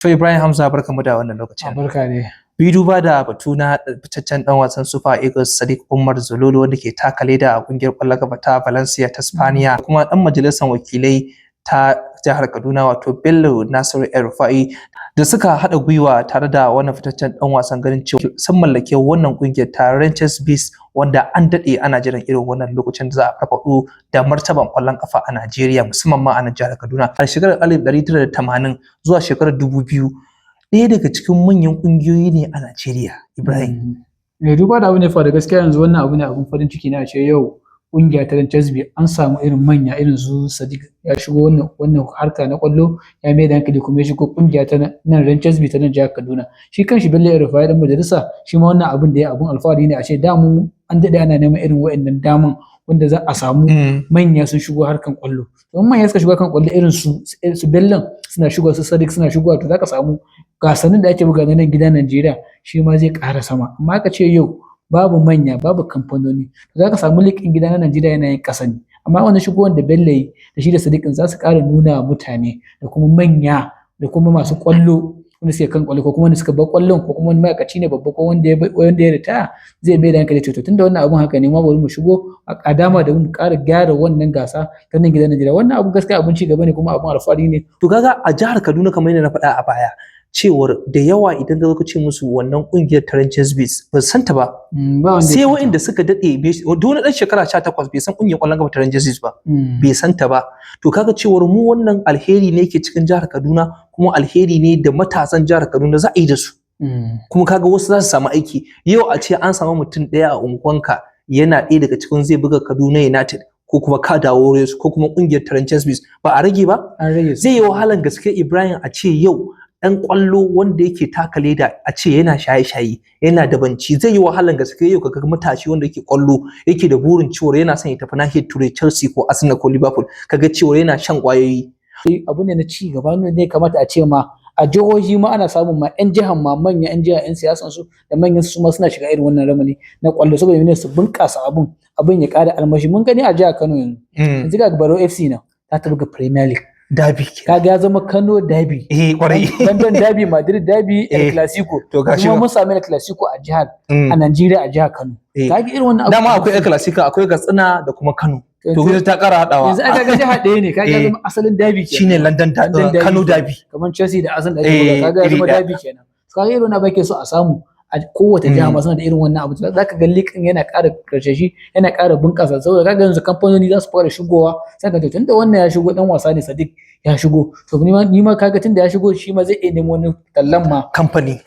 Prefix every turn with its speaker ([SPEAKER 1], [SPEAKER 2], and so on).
[SPEAKER 1] To, Ibrahim Hamza, barkamu da wannan lokacin.
[SPEAKER 2] Barka ne.
[SPEAKER 1] Bi duba da batu na fitaccen dan wasan Super Eagles Sadiq Umar Zololo, wanda ke taka leda a kungiyar kwallon kafa ta Valencia ta Spaniya, kuma dan majalisar wakilai ta jihar Kaduna, wato Bello Nasiru El Rufai, da suka haɗa gwiwa tare da wannan fitaccen dan wasan ganin cewa sun mallake wannan kungiyar ta Ranchers Bees, wanda an daɗe ana jiran irin wannan lokacin da za a farfaɗo da martaban kwallon kafa a Najeriya, musamman ma a nan jihar Kaduna. A shekarar 1980 zuwa shekarar 2000, ɗaya daga cikin manyan ƙungiyoyi ne a Najeriya, Ibrahim.
[SPEAKER 2] Ne duba da abu ne fa da gaskiya yanzu wannan abu ne abun farin ciki ne a ce yau ƙungiya ta Ranchers Bees an samu irin manya irin su Sadiq ya shigo wannan harka na kwallo, ya mai da hankali kuma ya shigo ƙungiya ta nan Ranchers Bees ta nan jihar Kaduna. Shi kanshi Bello El Rufai, dan majalisa, shi ma wannan abun da ya abun alfahari ne a ce da mu an daɗe ana neman irin waɗannan daman wanda za a samu manya sun shigo harkan kwallo. To, in manya suka shigo harkan kwallo, irin su Bellon suna shigo, su Sadiq suna shigowa, to zaka samu gasannin da ake buga na nan gida Najeriya shi ma zai ƙara sama. Amma aka ce yau babu manya, babu kamfanoni, to zaka samu league ɗin gida na Najeriya yana yin ƙasa ne. Amma wannan shigowar da Bello yi da shi da Sadiq ɗin za su ƙara nuna wa mutane da kuma manya da kuma masu kwallo wanda suke kan kwallo, ko kuma wanda suka bar kwallon, ko kuma wani ma'aikaci ne babba, ko wanda ya ritaya, zai mai da hankali, to tunda wannan abun haka ne ma, bari mu shigo a dama da mu ƙara gyara wannan gasa ta nan gidan Najeriya. Wannan abu gaskiya abun ci gaba ne kuma abun alfahari ne.
[SPEAKER 1] To, kaga a jihar Kaduna, kamar yadda na faɗa a baya, cewar da yawa idan ka zo ka ce musu wannan kungiyar ta Ranchers Bees, ba su san ta ba.
[SPEAKER 2] Ba wanda ya
[SPEAKER 1] sai
[SPEAKER 2] san ta.
[SPEAKER 1] Waɗanda suka daɗe, duk wani ɗan shekara 18 bai san kungiyar ƙwallon kafa ta Ranchers Bees ba. Bai san ta ba. To, kaga cewar mu wannan alheri ne ke cikin jihar Kaduna, kuma alheri ne da matasan jihar Kaduna za a yi da su. Kuma kaga wasu za su samu aiki. Yau a ce an samu mutum ɗaya a unguwanka yana ɗaya daga cikin zai buga Kaduna United ko kuma Kada Warriors ko kuma kungiyar Ranchers Bees, ba a rage ba?
[SPEAKER 2] An rage su.
[SPEAKER 1] Zai yi wahalan gaske, Ibrahim, a ce yau ɗan ƙwallo wanda yake taka leda a ce yana shaye-shaye, yana dabanci. Zai yi wahalan gaske yau kaga matashi wanda yake ƙwallo, yake da burin cewa yana son ya tafi nahiyar Turai, Chelsea ko Arsenal ko Liverpool, kaga cewa yana shan ƙwayoyi.
[SPEAKER 2] Abu ne na ci gaba ne, kamata a ce ma a jihohi ma ana samun ma 'yan jihan ma, manya 'yan jiha, 'yan siyasan su da manyan su ma suna shiga irin wannan ramani na kwallo, saboda ne su bunƙasa abun ya ƙara armashi. Mun gani a jihar Kano yanzu. Yanzu ga Barau FC nan ta tafi ga Premier League.
[SPEAKER 1] Derby.
[SPEAKER 2] Kaga ya zama Kano Derby.
[SPEAKER 1] Eh, kwarai.
[SPEAKER 2] London Derby, Madrid Derby, El Clasico.
[SPEAKER 1] To, gashi
[SPEAKER 2] kuma
[SPEAKER 1] nan.
[SPEAKER 2] Mun sami El Clasico a jihar a Najeriya, a jihar Kano. Kaga irin wannan abu.
[SPEAKER 1] Dama akwai El Clasico, akwai Katsina da kuma Kano. To,
[SPEAKER 2] Yanzu
[SPEAKER 1] ta ƙara haɗawa.
[SPEAKER 2] Yanzu aka ga jiha ɗaya ne, kaga ya zama asalin derby kenan.
[SPEAKER 1] Shine London
[SPEAKER 2] London Derby
[SPEAKER 1] Kano
[SPEAKER 2] kenan.
[SPEAKER 1] Derby.
[SPEAKER 2] Kamar Chelsea da Arsenal da ake buga, kaga ya
[SPEAKER 1] iri
[SPEAKER 2] zama
[SPEAKER 1] ɗaya.
[SPEAKER 2] derby kenan. Kaga irin wannan abu ake so a samu a kowace jiha ma suna da irin wannan abu. Zaka ga league ɗin yana ƙara karsashi, yana ƙara bunƙasa, saboda kaga yanzu kamfanoni za su fara shigowa. Sai ka ce tunda wannan ya shigo, dan wasa ne Sadiq ya shigo, to ni ma kaga tunda ya shigo, shi ma zai iya nemo wani tallan ma.
[SPEAKER 1] Kamfani.